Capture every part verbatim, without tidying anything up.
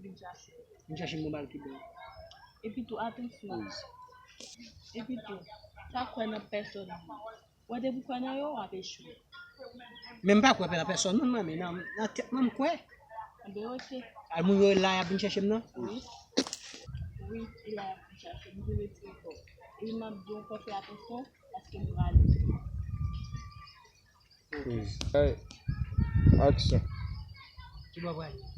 Vin chache. Vin chache m nan bal ki bèl. Epi tou, atansyon. Epi tou, pa kwè nan pèsòn. Wè, depi w kwè nan yo, w ap echwe. Men m pa kwè nan pèsòn, non, manmi. Nan, nan tèt mwen, m kwè. Enben, oke. Al moun yo la, y ap vin chèche m, non? Wi. Wi, e la y ap vin chèche m. M vin retire kò. E m ap di w ankò fè atansyon, paske m prale. Hey, aksyon. Ki bò w prale?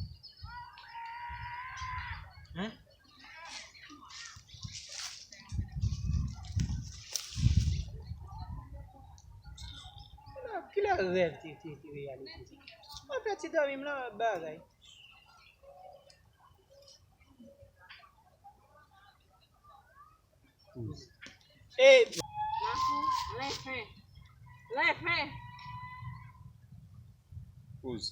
Hein? Kilè, kilè rèv te, te, te reyalite? Mwen fè ti dòmi m lan bagay. Ei! Makou, lèfè. Lèfè. Poz.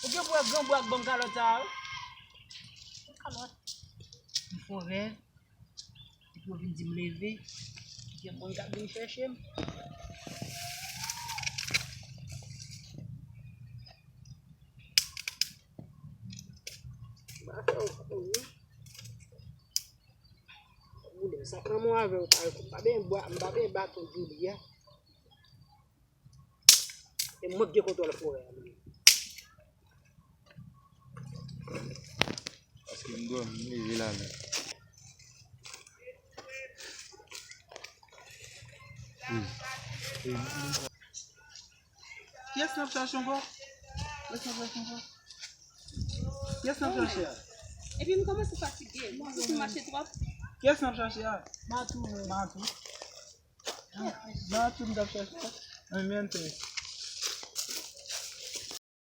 Ou gen pou wè gran bwa k ban m kalòt sa a wi. Kalòt. M fè yon rèv. Epi yo vin di m leve. Gen moun k ap vin chèche m. M pa fè w kouri. Boulè, sa pran mwen avè w, pa, m pa benyen bwa, m pa benyen baton Julia. E mwen k gen kontwòl forè a, menm. Paske m dòmi, m leve la menm. Kiyès n ap chache ankò? Kiyès n ap chache ankò? Kiyès n ap chache a? Epi m kòmanse fatige. M kòmanse mache twòp. Kiyès n ap chache a? Matou. Matou. Matou m t ap chache a. Mwen menm te.